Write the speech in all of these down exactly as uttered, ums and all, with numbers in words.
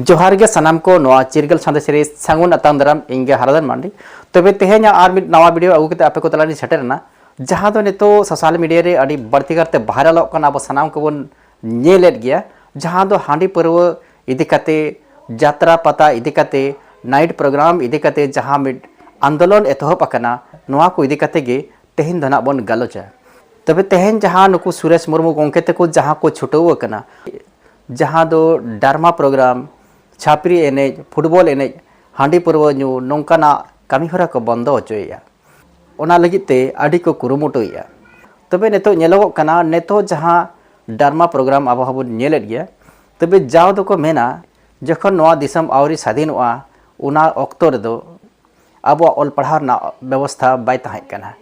ᱡᱚᱦᱟᱨ ᱜᱮ ᱥᱟᱱᱟᱢ ᱠᱚ, ᱱᱚᱣᱟ ᱪᱤᱨᱜᱟᱹᱞ ᱥᱟᱸᱫᱮᱥ ᱨᱮ ᱥᱟᱹᱜᱩᱱ ᱟᱛᱟᱝ ᱫᱟᱨᱟᱢ᱾ ᱤᱧ ᱜᱮ ᱦᱟᱨᱟᱫᱟᱱ ᱢᱟᱱᱰᱤ᱾ ᱛᱚᱵᱮ ᱛᱮᱦᱮᱧᱟᱜ ᱟᱨ ᱢᱤᱫ ᱱᱟᱣᱟ ᱵᱷᱤᱰᱤᱭᱳ ᱟᱹᱜᱩ ᱠᱟᱛᱮ ᱟᱯᱮ ᱠᱚ ᱛᱟᱞᱟ ᱨᱤᱧ ᱥᱮᱴᱮᱨ ᱮᱱᱟ, ᱡᱟᱦᱟᱸ ᱫᱚ ᱱᱤᱛᱚᱜ ᱥᱳᱥᱟᱞ ᱢᱤᱰᱤᱭᱟ ᱨᱮ ᱟᱹᱰᱤ ᱵᱟᱹᱲᱛᱤ ᱠᱟᱨᱛᱮ ᱵᱷᱟᱭᱨᱟᱞᱚᱜ ᱠᱟᱱᱟ, ᱟᱵᱚ ᱥᱟᱱᱟᱢ ᱠᱚᱵᱚᱱ ᱧᱮᱞᱮᱫ ᱜᱮᱭᱟ, ᱡᱟᱦᱟᱸ ᱫᱚ ᱦᱟᱺᱰᱤ ᱯᱟᱹᱨᱣᱟᱹ ᱤᱫᱤ ᱠᱟᱛᱮ, ᱡᱟᱛᱨᱟ ᱯᱟᱛᱟ ᱤᱫᱤ ᱠᱟᱛᱮ, ᱱᱟᱭᱤᱴ ᱯᱨᱳᱜᱨᱟᱢ ᱤᱫᱤ ᱠᱟᱛᱮ ᱡᱟᱦᱟᱸ ᱢᱤᱫ ᱟᱱᱫᱳᱞᱚᱱ ᱮᱛᱚᱦᱚᱵ ᱟᱠᱟᱱᱟ, ᱱᱚᱣᱟ ᱠᱚ ᱤᱫᱤ ᱠᱟᱛᱮ ᱜᱮ ᱛᱮᱦᱮᱧ ᱫᱚ ᱱᱟᱜ ᱵᱚᱱ ᱜᱟᱞᱚᱪᱟ᱾ ᱛᱚᱵᱮ ᱛᱮᱦᱮᱧ ᱡᱟᱦᱟᱸ ᱱᱩᱠᱩ ᱥᱩᱨᱮᱥ ᱢᱩᱨᱢᱩ ᱜᱚᱢᱠᱮ ᱛᱟᱠᱚ ᱡᱟᱦᱟᱸ ᱠᱚ ᱪᱷᱩᱴᱟᱹᱣ ᱟᱠᱟᱱᱟ, ᱡᱟᱦᱟᱸ ᱫᱚ ᱰᱨᱟᱢᱟ ᱯᱨᱳᱜᱨᱟᱢ, ᱪᱷᱟᱹᱯᱨᱤ ᱮᱱᱮᱡ, ᱯᱷᱩᱴᱵᱚᱞ ᱮᱱᱮᱡ, ᱦᱟᱺᱰᱤ ᱯᱟᱹᱨᱣᱟᱹ ᱧᱩ, ᱱᱚᱝᱠᱟᱱᱟᱜ ᱠᱟᱹᱢᱤ ᱦᱚᱨᱟ ᱠᱚ ᱵᱚᱱᱫᱚ ᱦᱚᱪᱚᱭᱮᱫᱼᱟ᱾ ᱚᱱᱟ ᱞᱟᱹᱜᱤᱫ ᱛᱮ ᱟᱹᱰᱤ ᱠᱚ ᱠᱩᱨᱩᱢᱩᱴᱩᱭᱮᱫᱼᱟ᱾ ᱛᱚᱵᱮ ᱱᱤᱛᱚᱜ ᱧᱮᱞᱚᱜᱚᱜ ᱠᱟᱱᱟ, ᱱᱤᱛᱚᱜ ᱡᱟᱦᱟᱸ ᱰᱨᱟᱢᱟ ᱯᱨᱳᱜᱨᱟᱢ ᱟᱵᱚ ᱦᱚᱸᱵᱚᱱ ᱧᱮᱞᱮᱫ ᱜᱮᱭᱟ, ᱛᱚᱵᱮ ᱡᱟᱣ ᱫᱚᱠᱚ ᱢᱮᱱᱟ, ᱡᱚᱠᱷᱚᱱ ᱱᱚᱣᱟ ᱫᱤᱥᱚᱢ ᱟᱹᱣᱨᱤ ᱥᱟᱹᱫᱷᱤᱱᱚᱜᱼᱟ, ᱚᱱᱟ ᱚᱠᱛᱚ ᱨᱮᱫᱚ ᱟᱵᱚᱣᱟᱜ ᱚᱞ ᱯᱟᱲᱦᱟᱣ ᱨᱮᱱᱟᱜ ᱵᱮᱵᱚᱥᱛᱷᱟ ᱵᱟᱭ ᱛᱟᱦᱮᱸ ᱠᱟᱱᱟ᱾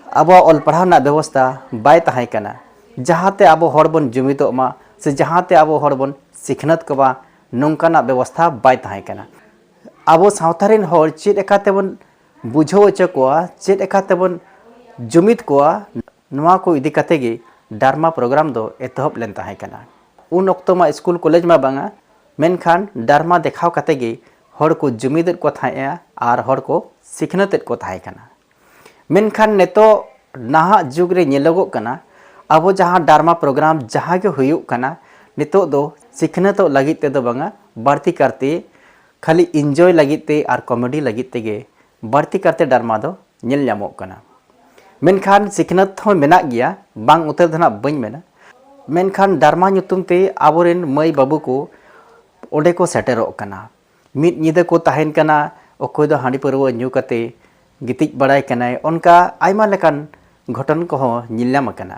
ᱟᱵᱚᱣᱟᱜ ᱚᱞ ᱯᱟᱲᱦᱟᱣ ᱨᱮᱱᱟᱜ ᱵᱮᱵᱚᱥᱛᱷᱟ ᱵᱟᱭ ᱛᱟᱦᱮᱸ ᱠᱟᱱᱟ, ᱡᱟᱦᱟᱸᱛᱮ ᱟᱵᱚ ᱦᱚᱲ ᱵᱚᱱ ᱡᱩᱢᱤᱫᱚᱜ ᱢᱟ ᱥᱮ ᱡᱟᱦᱟᱸᱛᱮ ᱟᱵᱚ ᱦᱚᱲ ᱵᱚᱱ ᱥᱤᱠᱷᱱᱟᱹᱛ ᱠᱚᱢᱟ, ᱱᱚᱝᱠᱟᱱᱟᱜ ᱵᱮᱵᱚᱥᱛᱷᱟ ᱵᱟᱭ ᱛᱟᱦᱮᱸ ᱠᱟᱱᱟ᱾ ᱟᱵᱚ ᱥᱟᱶᱛᱟ ᱨᱮᱱ ᱦᱚᱲ ᱪᱮᱫ ᱞᱮᱠᱟ ᱛᱮᱵᱚᱱ ᱵᱩᱡᱷᱟᱹᱣ ᱦᱚᱪᱚ ᱠᱚᱣᱟ, ᱪᱮᱫ ᱞᱮᱠᱟ ᱛᱮᱵᱚᱱ ᱡᱩᱢᱤᱫ ᱠᱚᱣᱟ, ᱱᱚᱣᱟ ᱠᱚ ᱤᱫᱤ ᱠᱟᱛᱮ ᱜᱮ ᱰᱨᱟᱢᱟ ᱯᱨᱳᱜᱨᱟᱢ ᱫᱚ ᱮᱛᱚᱦᱚᱵ ᱞᱮᱱ ᱛᱟᱦᱮᱸ ᱠᱟᱱᱟ᱾ ᱩᱱ ᱚᱠᱛᱚ ᱢᱟ ᱥᱠᱩᱞ ᱠᱚᱞᱮᱡᱽ ᱢᱟ ᱵᱟᱝᱟ, ᱢᱮᱱᱠᱷᱟᱱ ᱰᱨᱟᱢᱟ ᱫᱮᱠᱷᱟᱣ ᱠᱟᱛᱮ ᱜᱮ ᱦᱚᱲ ᱠᱚ ᱡᱩᱢᱤᱫᱮᱫ ᱠᱚ ᱛᱟᱦᱮᱸᱫᱼᱟ ᱟᱨ ᱦᱚᱲ ᱠᱚ ᱥᱤᱠᱷᱱᱟᱹᱛᱮᱫ ᱠᱚ ᱛᱟᱦᱮᱸ ᱠᱟᱱᱟ᱾ ᱢᱮᱱᱠᱷᱟᱱ ᱱᱤᱛᱚᱜ ᱱᱟᱦᱟᱜ ᱡᱩᱜᱽ ᱨᱮ ᱧᱮᱞᱚᱜᱚᱜ ᱠᱟᱱᱟ, ᱟᱵᱚ ᱡᱟᱦᱟᱸ ᱰᱨᱟᱢᱟ ᱯᱨᱳᱜᱨᱟᱢ ᱡᱟᱦᱟᱸ ᱜᱮ ᱦᱩᱭᱩᱜ ᱠᱟᱱᱟ, ᱱᱤᱛᱚᱜ ᱫᱚ ᱥᱤᱠᱷᱱᱟᱹᱛᱚᱜ ᱞᱟᱹᱜᱤᱫ ᱛᱮᱫᱚ ᱵᱟᱝᱟ, ᱵᱟᱹᱲᱛᱤ ᱠᱟᱨᱛᱮ ᱠᱷᱟᱹᱞᱤ ᱤᱱᱡᱚᱭ ᱞᱟᱹᱜᱤᱫ ᱛᱮ ᱟᱨ ᱠᱚᱢᱮᱰᱤ ᱞᱟᱹᱜᱤᱫ ᱛᱮᱜᱮ ᱵᱟᱹᱲᱛᱤ ᱠᱟᱨᱛᱮ ᱰᱨᱟᱢᱟ ᱫᱚ ᱧᱮᱞ ᱧᱟᱢᱚᱜ ᱠᱟᱱᱟ᱾ ᱢᱮᱱᱠᱷᱟᱱ ᱥᱤᱠᱷᱱᱟᱹᱛ ᱦᱚᱸ ᱢᱮᱱᱟᱜ ᱜᱮᱭᱟ, ᱵᱟᱝ ᱩᱛᱟᱹᱨ ᱫᱚ ᱱᱟᱜ ᱵᱟᱹᱧ ᱢᱮᱱᱟ᱾ ᱢᱮᱱᱠᱷᱟᱱ ᱰᱨᱟᱢᱟ ᱧᱩᱛᱩᱢ ᱛᱮ ᱟᱵᱚᱨᱮᱱ ᱢᱟᱹᱭ ᱵᱟᱹᱵᱩ ᱠᱚ ᱚᱸᱰᱮ ᱠᱚ ᱥᱮᱴᱮᱨᱚᱜ ᱠᱟᱱᱟ᱾ ᱢᱤᱫ ᱧᱤᱫᱟᱹ ᱠᱚ ᱛᱟᱦᱮᱱ ᱠᱟᱱᱟ, ᱚᱠᱚᱭ ᱫᱚ ᱦᱟᱺᱰᱤ ᱯᱟᱹᱨᱣᱟᱹ ᱧᱩ ᱠᱟᱛᱮ ᱜᱤᱛᱤᱡ ᱵᱟᱲᱟᱭ ᱠᱟᱱᱟᱭ, ᱚᱱᱠᱟ ᱟᱭᱢᱟ ᱞᱮᱠᱟᱱ ᱜᱷᱚᱴᱚᱱ ᱠᱚᱦᱚᱸ ᱧᱮᱞ ᱧᱟᱢ ᱟᱠᱟᱱᱟ᱾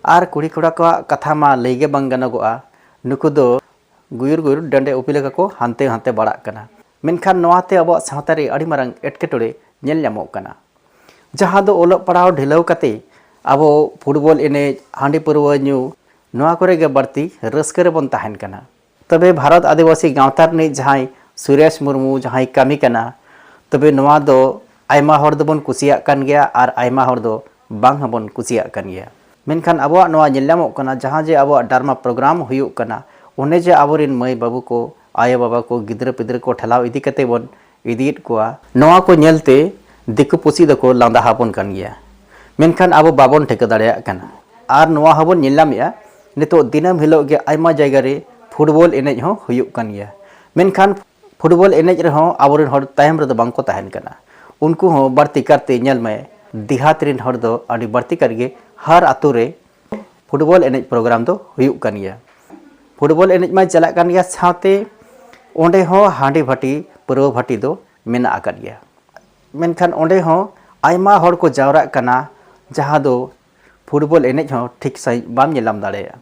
ᱟᱨ ᱠᱩᱲᱤ ᱠᱚᱲᱟ ᱠᱚᱣᱟᱜ ᱠᱟᱛᱷᱟ ᱢᱟ ᱞᱟᱹᱭ ᱜᱮ ᱵᱟᱝ ᱜᱟᱱᱚᱜᱚᱜᱼᱟ, ᱱᱩᱠᱩ ᱫᱚ ᱜᱩᱭᱩᱨ ᱜᱩᱭᱩᱨ ᱰᱟᱹᱰᱮ ᱩᱯᱤ ᱞᱮᱠᱟ ᱠᱚ ᱦᱟᱱᱛᱮ ᱦᱟᱱᱛᱮ ᱵᱟᱲᱟᱜ ᱠᱟᱱᱟ᱾ ᱢᱮᱱᱠᱷᱟᱱ ᱱᱚᱣᱟᱛᱮ ᱟᱵᱚᱣᱟᱜ ᱥᱟᱶᱛᱟ ᱨᱮ ᱟᱹᱰᱤ ᱢᱟᱨᱟᱝ ᱮᱴᱠᱮᱴᱚᱬᱮ ᱧᱮᱞ ᱧᱟᱢᱚᱜ ᱠᱟᱱᱟ, ᱡᱟᱦᱟᱸ ᱫᱚ ᱚᱞᱚᱜ ᱯᱟᱲᱦᱟᱣ ᱰᱷᱤᱞᱟᱹᱣ ᱠᱟᱛᱮ ᱟᱵᱚ ᱯᱷᱩᱴᱵᱚᱞ ᱮᱱᱮᱡ, ᱦᱟᱺᱰᱤ ᱯᱟᱹᱨᱣᱟᱹ ᱧᱩ, ᱱᱚᱣᱟ ᱠᱚᱨᱮ ᱜᱮ ᱵᱟᱹᱲᱛᱤ ᱨᱟᱹᱥᱠᱟᱹ ᱨᱮᱵᱚᱱ ᱛᱟᱦᱮᱱ ᱠᱟᱱᱟ᱾ ᱛᱚᱵᱮ ᱵᱷᱟᱨᱚᱛ ᱟᱹᱫᱤᱵᱟᱹᱥᱤ ᱜᱟᱶᱛᱟ ᱨᱤᱱᱤᱡ ᱡᱟᱦᱟᱸᱭ ᱥᱩᱨᱮᱥ ᱢᱩᱨᱢᱩ ᱡᱟᱦᱟᱸᱭ ᱠᱟᱹᱢᱤ ᱠᱟᱱᱟ, ᱛᱚᱵᱮ ᱱᱚᱣᱟ ᱫᱚ ᱟᱭᱢᱟ ᱦᱚᱲ ᱫᱚᱵᱚᱱ ᱠᱩᱥᱤᱭᱟᱜ ᱠᱟᱱ ᱜᱮᱭᱟ ᱟᱨ ᱟᱭᱢᱟ ᱦᱚᱲ ᱫᱚ ᱵᱟᱝ ᱦᱚᱸᱵᱚᱱ ᱠᱩᱥᱤᱭᱟᱜ ᱠᱟᱱ ᱜᱮᱭᱟ᱾ ᱢᱮᱱᱠᱷᱟᱱ ᱟᱵᱚᱣᱟᱜ ᱱᱚᱣᱟ ᱧᱮᱞ ᱧᱟᱢᱚᱜ ᱠᱟᱱᱟ, ᱡᱟᱦᱟᱸ ᱡᱮ ᱟᱵᱚᱣᱟᱜ ᱰᱨᱟᱢᱟ ᱯᱨᱳᱜᱨᱟᱢ ᱦᱩᱭᱩᱜ ᱠᱟᱱᱟ, ᱚᱱᱮ ᱡᱮ ᱟᱵᱚᱨᱮᱱ ᱢᱟᱹᱭ ᱵᱟᱹᱵᱩ ᱠᱚ ᱟᱭᱳ ᱵᱟᱵᱟ ᱠᱚ, ᱜᱤᱫᱽᱨᱟᱹ ᱯᱤᱫᱽᱨᱟᱹ ᱠᱚ ᱴᱷᱮᱞᱟᱣ ᱤᱫᱤ ᱠᱟᱛᱮ ᱵᱚᱱ ᱤᱫᱤᱭᱮᱫ ᱠᱚᱣᱟ᱾ ᱱᱚᱣᱟ ᱠᱚ ᱧᱮᱞᱛᱮ ᱫᱤᱠᱩ ᱯᱩᱥᱤ ᱫᱚᱠᱚ ᱞᱟᱸᱫᱟ ᱟᱵᱚᱱ ᱠᱟᱱ ᱜᱮᱭᱟ, ᱢᱮᱱᱠᱷᱟᱱ ᱟᱵᱚ ᱵᱟᱵᱚᱱ ᱴᱷᱤᱠᱟᱹ ᱫᱟᱲᱮᱭᱟᱜ ᱠᱟᱱᱟ᱾ ᱟᱨ ᱱᱚᱣᱟ ᱦᱚᱸᱵᱚᱱ ᱧᱮᱞ ᱧᱟᱢᱮᱫᱼᱟ, ᱱᱤᱛᱚᱜ ᱫᱤᱱᱟᱹᱢ ᱦᱤᱞᱳᱜ ᱜᱮ ᱟᱭᱢᱟ ᱡᱟᱭᱜᱟ ᱨᱮ ᱯᱷᱩᱴᱵᱚᱞ ᱮᱱᱮᱡ ᱦᱚᱸ ᱦᱩᱭᱩᱜ ᱠᱟᱱ ᱜᱮᱭᱟ, ᱢᱮᱱᱠᱷᱟᱱ ᱯᱷᱩᱴᱵᱚᱞ ᱮᱱᱮᱡ ᱨᱮᱦᱚᱸ ᱟᱵᱚᱨᱮᱱ ᱦᱚᱲ ᱛᱟᱭᱚᱢ ᱨᱮᱫᱚ ᱵᱟᱝ ᱠᱚ ᱛᱟᱦᱮᱱ ᱠᱟᱱᱟ᱾ ᱩᱱᱠᱩ ᱦᱚᱸ ᱵᱟᱹᱲᱛᱤ ᱠᱟᱨᱛᱮ ᱧᱮᱞ ᱢᱮ, ᱫᱤᱦᱟᱛ ᱨᱮᱱ ᱦᱚᱲ ᱫᱚ ᱟᱹᱰᱤ ᱵᱟᱹᱲᱛᱤ ᱠᱟᱨ ᱜᱮ ᱦᱟᱨ ᱟᱛᱳ ᱨᱮ ᱯᱷᱩᱴᱵᱚᱞ ᱮᱱᱮᱡ ᱯᱨᱳᱜᱨᱟᱢ ᱫᱚ ᱦᱩᱭᱩᱜ ᱠᱟᱱ ᱜᱮᱭᱟ᱾ ᱯᱷᱩᱴᱵᱚᱞ ᱮᱱᱮᱡ ᱢᱟ ᱪᱟᱞᱟᱜ ᱠᱟᱱ ᱜᱮᱭᱟ, ᱥᱟᱶᱛᱮ ᱚᱸᱰᱮ ᱦᱚᱸ ᱦᱟᱺᱰᱤ ᱵᱷᱟᱹᱴᱤ, ᱯᱟᱹᱨᱣᱟᱹ ᱵᱷᱟᱹᱴᱤ ᱫᱚ ᱢᱮᱱᱟᱜ ᱟᱠᱟᱫ ᱜᱮᱭᱟ᱾ ᱢᱮᱱᱠᱷᱟᱱ ᱚᱸᱰᱮ ᱦᱚᱸ ᱟᱭᱢᱟ ᱦᱚᱲ ᱠᱚ ᱡᱟᱣᱨᱟᱜ ᱠᱟᱱᱟ, ᱡᱟᱦᱟᱸ ᱫᱚ ᱯᱷᱩᱴᱵᱚᱞ ᱮᱱᱮᱡ ᱦᱚᱸ ᱴᱷᱤᱠ ᱥᱟᱺᱦᱤᱡ ᱵᱟᱢ ᱧᱮᱞᱟᱢ ᱫᱟᱲᱮᱭᱟᱜᱼᱟ᱾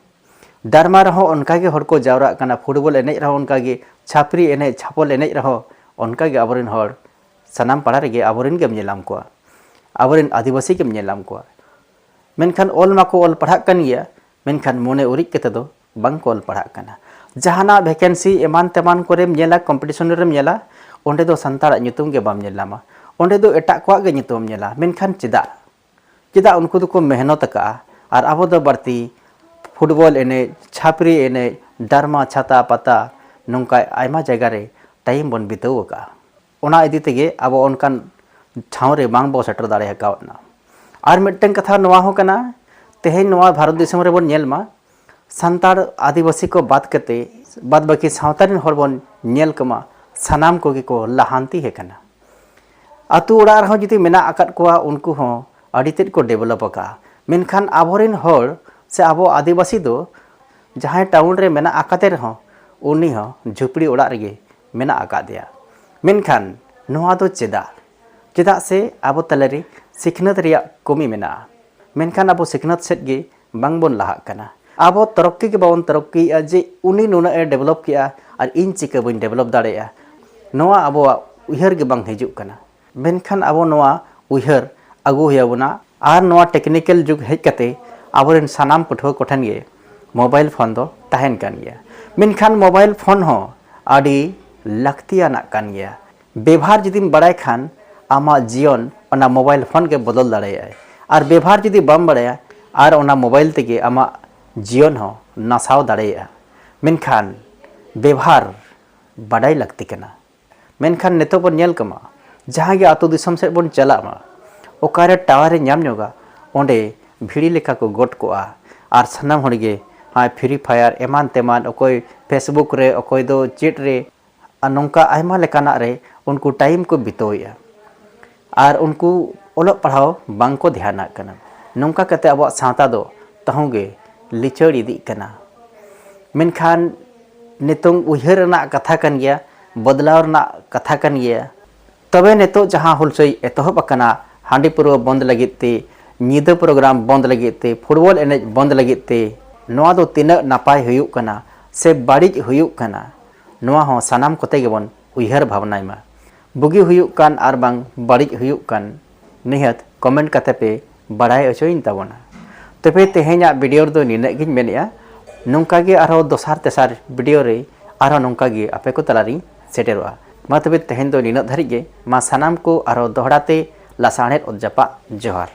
ᱰᱟᱨᱢᱟ ᱨᱮᱦᱚᱸ ᱚᱱᱠᱟᱜᱮ ᱦᱚᱲ ᱠᱚ ᱡᱟᱣᱨᱟᱜ ᱠᱟᱱᱟ, ᱯᱷᱩᱴᱵᱚᱞ ᱮᱱᱮᱡ ᱨᱮᱦᱚᱸ ᱚᱱᱠᱟᱜᱮ, ᱪᱷᱟᱹᱯᱨᱤ ᱮᱱᱮᱡ, ᱪᱷᱟᱯᱚᱞ ᱮᱱᱮᱡ ᱨᱮᱦᱚᱸ ᱚᱱᱠᱟᱜᱮ ᱟᱵᱚᱨᱮᱱ ᱦᱚᱲ, ᱥᱟᱱᱟᱢ ᱯᱟᱲᱟ ᱨᱮᱜᱮ ᱟᱵᱚᱨᱮᱱ ᱜᱮᱢ ᱧᱮᱞᱟᱢ ᱠᱚᱣᱟ, ᱟᱵᱚᱨᱮᱱ ᱟᱹᱫᱤᱵᱟᱹᱥᱤ ᱜᱮᱢ ᱧᱮᱞᱟᱢ ᱠᱚᱣᱟ᱾ ᱢᱮᱱᱠᱷᱟᱱ ᱚᱞ ᱢᱟᱠᱚ ᱚᱞ ᱯᱟᱲᱦᱟᱜ ᱠᱟᱱ ᱜᱮᱭᱟ, ᱢᱮᱱᱠᱷᱟᱱ ᱢᱚᱱᱮ ᱩᱨᱤᱡ ᱠᱟᱛᱮ ᱫᱚ ᱵᱟᱝ ᱠᱚ ᱚᱞ ᱯᱟᱲᱦᱟᱜ ᱠᱟᱱᱟ᱾ ᱡᱟᱦᱟᱱᱟᱜ ᱵᱷᱮᱠᱮᱱᱥᱤ ᱮᱢᱟᱱ ᱛᱮᱢᱟᱱ ᱠᱚᱨᱮᱢ ᱧᱮᱞᱟ, ᱠᱚᱢᱯᱤᱴᱤᱥᱚᱱ ᱨᱮᱢ ᱧᱮᱞᱟ, ᱚᱸᱰᱮ ᱫᱚ ᱥᱟᱱᱛᱟᱲᱟᱜ ᱧᱩᱛᱩᱢ ᱜᱮ ᱵᱟᱢ ᱧᱮᱞ ᱧᱟᱢᱟ, ᱚᱸᱰᱮ ᱫᱚ ᱮᱴᱟᱜ ᱠᱚᱣᱟᱜ ᱜᱮ ᱧᱩᱛᱩᱢ ᱮᱢ ᱧᱮᱞᱟ᱾ ᱢᱮᱱᱠᱷᱟᱱ ᱪᱮᱫᱟᱜ? ᱪᱮᱫᱟᱜ ᱩᱱᱠᱩ ᱫᱚᱠᱚ ᱢᱮᱦᱱᱚᱛ ᱟᱠᱟᱫᱼᱟ ᱟᱨ ᱟᱵᱚ ᱫᱚ ᱵᱟᱹᱲᱛᱤ ᱯᱷᱩᱴᱵᱚᱞ ᱮᱱᱮᱡ, ᱪᱷᱟᱹᱯᱨᱤ ᱮᱱᱮᱡ, ᱰᱟᱨᱢᱟ, ᱪᱷᱟᱛᱟ ᱯᱟᱛᱟ, ᱱᱚᱝᱠᱟ ᱟᱭᱢᱟ ᱡᱟᱭᱜᱟ ᱨᱮ ᱴᱟᱭᱤᱢ ᱵᱚᱱ ᱵᱤᱛᱟᱹᱣ ᱟᱠᱟᱫᱼᱟ? ᱚᱱᱟ ᱤᱫᱤ ᱛᱮᱜᱮ ᱟᱵᱚ ᱚᱱᱠᱟᱱ ᱴᱷᱟᱶ ᱨᱮ ᱵᱟᱝ ᱵᱚ ᱥᱮᱴᱮᱨ ᱫᱟᱲᱮ ᱟᱠᱟᱣᱫᱼᱟ᱾ ᱟᱨ ᱢᱤᱫᱴᱟᱝ ᱠᱟᱛᱷᱟ ᱱᱚᱣᱟ ᱦᱚᱸ ᱠᱟᱱᱟ, ᱛᱮᱦᱮᱧ ᱱᱚᱣᱟ ᱵᱷᱟᱨᱚᱛ ᱫᱤᱥᱚᱢ ᱨᱮᱵᱚᱱ ᱧᱮᱞ ᱢᱟ, ᱥᱟᱱᱛᱟᱲ ᱟᱹᱫᱤᱵᱟᱹᱥᱤ ᱠᱚ ᱵᱟᱫ ᱠᱟᱛᱮ, ᱵᱟᱫ ᱵᱟᱹᱠᱤ ᱥᱟᱶᱛᱟ ᱨᱮᱱ ᱦᱚᱲ ᱵᱚᱱ ᱧᱮᱞ ᱠᱚᱢᱟ, ᱥᱟᱱᱟᱢ ᱠᱚᱜᱮ ᱠᱚ ᱞᱟᱦᱟᱱᱛᱤ ᱟᱠᱟᱱᱟ᱾ ᱟᱹᱛᱩ ᱚᱲᱟᱜ ᱨᱮᱦᱚᱸ ᱡᱩᱫᱤ ᱢᱮᱱᱟᱜ ᱟᱠᱟᱫ ᱠᱚᱣᱟ, ᱩᱱᱠᱩ ᱦᱚᱸ ᱟᱹᱰᱤ ᱛᱮᱫ ᱠᱚ ᱰᱮᱵᱷᱞᱚᱯ ᱟᱠᱟᱫᱼᱟ᱾ ᱢᱮᱱᱠᱷᱟᱱ ᱟᱵᱚᱨᱮᱱ ᱦᱚᱲ ᱥᱮ ᱟᱵᱚ ᱟᱹᱫᱤᱵᱟᱹᱥᱤ ᱫᱚ ᱡᱟᱦᱟᱸᱭ ᱴᱟᱣᱩᱱ ᱨᱮ ᱢᱮᱱᱟᱜ ᱟᱠᱟᱫᱮ ᱨᱮᱦᱚᱸ, ᱩᱱᱤ ᱦᱚᱸ ᱡᱷᱩᱯᱲᱤ ᱚᱲᱟᱜ ᱨᱮᱜᱮ ᱢᱮᱱᱟᱜ ᱟᱠᱟᱫᱮᱭᱟ᱾ ᱢᱮᱱᱠᱷᱟᱱ ᱱᱚᱣᱟ ᱫᱚ ᱪᱮᱫᱟᱜ? ᱪᱮᱫᱟᱜ ᱥᱮ ᱟᱵᱚ ᱛᱟᱞᱟᱨᱮ ᱥᱤᱠᱷᱱᱟᱹᱛ ᱨᱮᱭᱟᱜ ᱠᱚᱢᱤ ᱢᱮᱱᱟᱜᱼᱟ, ᱢᱮᱱᱠᱷᱟᱱ ᱟᱵᱚ ᱥᱤᱠᱷᱱᱟᱹᱛ ᱥᱮᱫ ᱜᱮ ᱵᱟᱝᱵᱚᱱ ᱞᱟᱦᱟᱜ ᱠᱟᱱᱟ᱾ ᱟᱵᱚ ᱛᱚᱨᱚᱠᱠᱤ ᱜᱮ ᱵᱟᱵᱚᱱ ᱛᱚᱨᱚᱠᱠᱤᱭᱮᱫᱼᱟ ᱡᱮ ᱩᱱᱤ ᱱᱩᱱᱟᱹᱜ ᱮ ᱰᱮᱵᱷᱞᱚᱯ ᱠᱮᱜᱼᱟ ᱟᱨ ᱤᱧ ᱪᱤᱠᱟᱹ ᱵᱟᱹᱧ ᱰᱮᱵᱷᱞᱚᱯ ᱫᱟᱲᱮᱭᱟᱜᱼᱟ, ᱱᱚᱣᱟ ᱟᱵᱚᱣᱟᱜ ᱩᱭᱦᱟᱹᱨ ᱜᱮ ᱵᱟᱝ ᱦᱤᱡᱩᱜ ᱠᱟᱱᱟ᱾ ᱢᱮᱱᱠᱷᱟᱱ ᱟᱵᱚ ᱱᱚᱣᱟ ᱩᱭᱦᱟᱹᱨ ᱟᱹᱜᱩ ᱦᱩᱭ ᱟᱵᱚᱱᱟ᱾ ᱟᱨ ᱱᱚᱣᱟ ᱴᱮᱠᱱᱤᱠᱮᱞ ᱡᱩᱜᱽ ᱦᱮᱡ ᱠᱟᱛᱮ ᱟᱵᱚᱨᱮᱱ ᱥᱟᱱᱟᱢ ᱯᱟᱹᱴᱷᱩᱣᱟᱹ ᱠᱚᱴᱷᱮᱱ ᱜᱮ ᱢᱳᱵᱟᱭᱤᱞ ᱯᱷᱳᱱ ᱫᱚ ᱛᱟᱦᱮᱱ ᱠᱟᱱ ᱜᱮᱭᱟ᱾ ᱢᱮᱱᱠᱷᱟᱱ ᱢᱳᱵᱟᱭᱤᱞ ᱯᱷᱳᱱ ᱦᱚᱸ ᱟᱹᱰᱤ ᱞᱟᱹᱠᱛᱤᱭᱟᱱᱟᱜ ᱠᱟᱱ ᱜᱮᱭᱟ᱾ ᱵᱮᱵᱷᱟᱨ ᱡᱩᱫᱤᱢ ᱵᱟᱲᱟᱭ ᱠᱷᱟᱱ, ᱟᱢᱟᱜ ᱡᱤᱭᱚᱱ ᱚᱱᱟ ᱢᱳᱵᱟᱭᱤᱞ ᱯᱷᱳᱱ ᱜᱮ ᱵᱚᱫᱚᱞ ᱫᱟᱲᱮᱭᱟᱜᱼᱟᱭ᱾ ᱟᱨ ᱵᱮᱵᱷᱟᱨ ᱡᱩᱫᱤ ᱵᱟᱢ ᱵᱟᱲᱟᱭᱟ, ᱟᱨ ᱚᱱᱟ ᱢᱳᱵᱟᱭᱤᱞ ᱛᱮᱜᱮ ᱟᱢᱟᱜ ᱡᱤᱭᱚᱱ ᱦᱚᱸ ᱱᱟᱥᱟᱣ ᱫᱟᱲᱮᱭᱟᱜᱼᱟ᱾ ᱢᱮᱱᱠᱷᱟᱱ ᱵᱮᱵᱷᱟᱨ ᱵᱟᱰᱟᱭ ᱞᱟᱹᱠᱛᱤ ᱠᱟᱱᱟ᱾ ᱢᱮᱱᱠᱷᱟᱱ ᱱᱤᱛᱚᱜ ᱵᱚᱱ ᱧᱮᱞ ᱠᱚᱢᱟ, ᱡᱟᱦᱟᱸ ᱜᱮ ᱟᱹᱛᱩ ᱫᱤᱥᱚᱢ ᱥᱮᱫ ᱵᱚᱱ ᱪᱟᱞᱟᱜ ᱢᱟ, ᱚᱠᱟᱨᱮ ᱴᱟᱣᱟᱨ ᱮ ᱧᱟᱢ ᱧᱚᱜᱟ, ᱚᱸᱰᱮ ᱵᱷᱤᱲᱤ ᱞᱮᱠᱟ ᱠᱚ ᱜᱚᱫ ᱠᱚᱜᱼᱟ᱾ ᱟᱨ ᱥᱟᱱᱟᱢ ᱦᱚᱲ ᱜᱮ ᱦᱟᱸ ᱯᱷᱨᱤ ᱯᱷᱟᱭᱟᱨ ᱮᱢᱟᱱ ᱛᱮᱢᱟᱱ, ᱚᱠᱚᱭ ᱯᱷᱮᱥᱵᱩᱠ ᱨᱮ, ᱚᱠᱚᱭ ᱫᱚ ᱪᱮᱴ ᱨᱮ, ᱟᱨ ᱱᱚᱝᱠᱟ ᱟᱭᱢᱟ ᱞᱮᱠᱟᱱᱟᱜ ᱨᱮ ᱩᱱᱠᱩ ᱴᱟᱭᱤᱢ ᱠᱚ ᱵᱤᱛᱟᱹᱣᱮᱫᱼᱟ᱾ ᱟᱨ ᱩᱱᱠᱩ ᱚᱞᱚᱜ ᱯᱟᱲᱦᱟᱣ ᱵᱟᱝ ᱠᱚ ᱫᱷᱮᱭᱟᱱᱟᱜ ᱠᱟᱱᱟ᱾ ᱱᱚᱝᱠᱟ ᱠᱟᱛᱮ ᱟᱵᱚᱣᱟᱜ ᱥᱟᱶᱛᱟ ᱫᱚ ᱛᱟᱹᱦᱩ ᱜᱮ ᱞᱤᱪᱟᱹᱲ ᱤᱫᱤᱜ ᱠᱟᱱᱟ᱾ ᱢᱮᱱᱠᱷᱟᱱ ᱱᱤᱛᱚᱝ ᱩᱭᱦᱟᱹᱨ ᱨᱮᱱᱟᱜ ᱠᱟᱛᱷᱟ ᱠᱟᱱ ᱜᱮᱭᱟ, ᱵᱚᱫᱞᱟᱣ ᱨᱮᱱᱟᱜ ᱠᱟᱛᱷᱟ ᱠᱟᱱ ᱜᱮᱭᱟ᱾ ᱛᱚᱵᱮ ᱱᱤᱛᱚᱜ ᱡᱟᱦᱟᱸ ᱦᱩᱞᱥᱟᱹᱭ ᱮᱛᱚᱦᱚᱵ ᱟᱠᱟᱱᱟ, ᱦᱟᱺᱰᱤ ᱯᱟᱹᱨᱣᱟᱹ ᱵᱚᱱᱫ ᱞᱟᱹᱜᱤᱫ ᱛᱮ, ᱧᱤᱫᱟᱹ ᱯᱨᱳᱜᱨᱟᱢ ᱵᱚᱱᱫ ᱞᱟᱹᱜᱤᱫ ᱛᱮ, ᱯᱷᱩᱴᱵᱚᱞ ᱮᱱᱮᱡ ᱵᱚᱱᱫ ᱞᱟᱹᱜᱤᱫ ᱛᱮ, ᱱᱚᱣᱟ ᱫᱚ ᱛᱤᱱᱟᱹᱜ ᱱᱟᱯᱟᱭ ᱦᱩᱭᱩᱜ ᱠᱟᱱᱟ ᱥᱮ ᱵᱟᱹᱲᱤᱡ ᱦᱩᱭᱩᱜ ᱠᱟᱱᱟ, ᱱᱚᱣᱟ ᱦᱚᱸ ᱥᱟᱱᱟᱢ ᱠᱚᱛᱮ ᱜᱮᱵᱚᱱ ᱩᱭᱦᱟᱹᱨ ᱵᱷᱟᱵᱽᱱᱟᱭ ᱢᱟ᱾ ᱵᱩᱜᱤ ᱦᱩᱭᱩᱜ ᱠᱟᱱ ᱟᱨ ᱵᱟᱝ ᱵᱟᱹᱲᱤᱡ ᱦᱩᱭᱩᱜ ᱠᱟᱱ, ᱱᱤᱦᱟᱹᱛ ᱠᱚᱢᱮᱱᱴ ᱠᱟᱛᱮ ᱯᱮ ᱵᱟᱲᱟᱭ ᱦᱚᱪᱚᱭᱤᱧ ᱛᱟᱵᱚᱱᱟ᱾ ᱛᱚᱵᱮ ᱛᱮᱦᱮᱧᱟᱜ ᱵᱷᱤᱰᱤᱭᱳ ᱨᱮᱫᱚ ᱱᱤᱱᱟᱹᱜ ᱜᱤᱧ ᱢᱮᱱᱮᱫᱼᱟ᱾ ᱱᱚᱝᱠᱟ ᱜᱮ ᱟᱨᱦᱚᱸ ᱫᱚᱥᱟᱨ ᱛᱮᱥᱟᱨ ᱵᱷᱤᱰᱤᱭᱳ ᱨᱮ ᱟᱨᱦᱚᱸ ᱱᱚᱝᱠᱟ ᱜᱮ ᱟᱯᱮ ᱠᱚ ᱛᱟᱞᱟᱨᱤᱧ ᱥᱮᱴᱮᱨᱚᱜᱼᱟ᱾ ᱢᱟ ᱛᱚᱵᱮ ᱛᱮᱦᱮᱧ ᱫᱚ ᱱᱤᱱᱟᱹᱜ ᱫᱷᱟᱹᱨᱤᱡ ᱜᱮ᱾ ᱢᱟ ᱥᱟᱱᱟᱢ ᱠᱚ ᱟᱨᱦᱚᱸ ᱫᱚᱦᱲᱟ ᱛᱮ ᱞᱟᱥᱟᱬᱦᱮᱫ ᱚᱛ ᱡᱟᱯᱟᱜ ᱡᱚᱦᱟᱨ᱾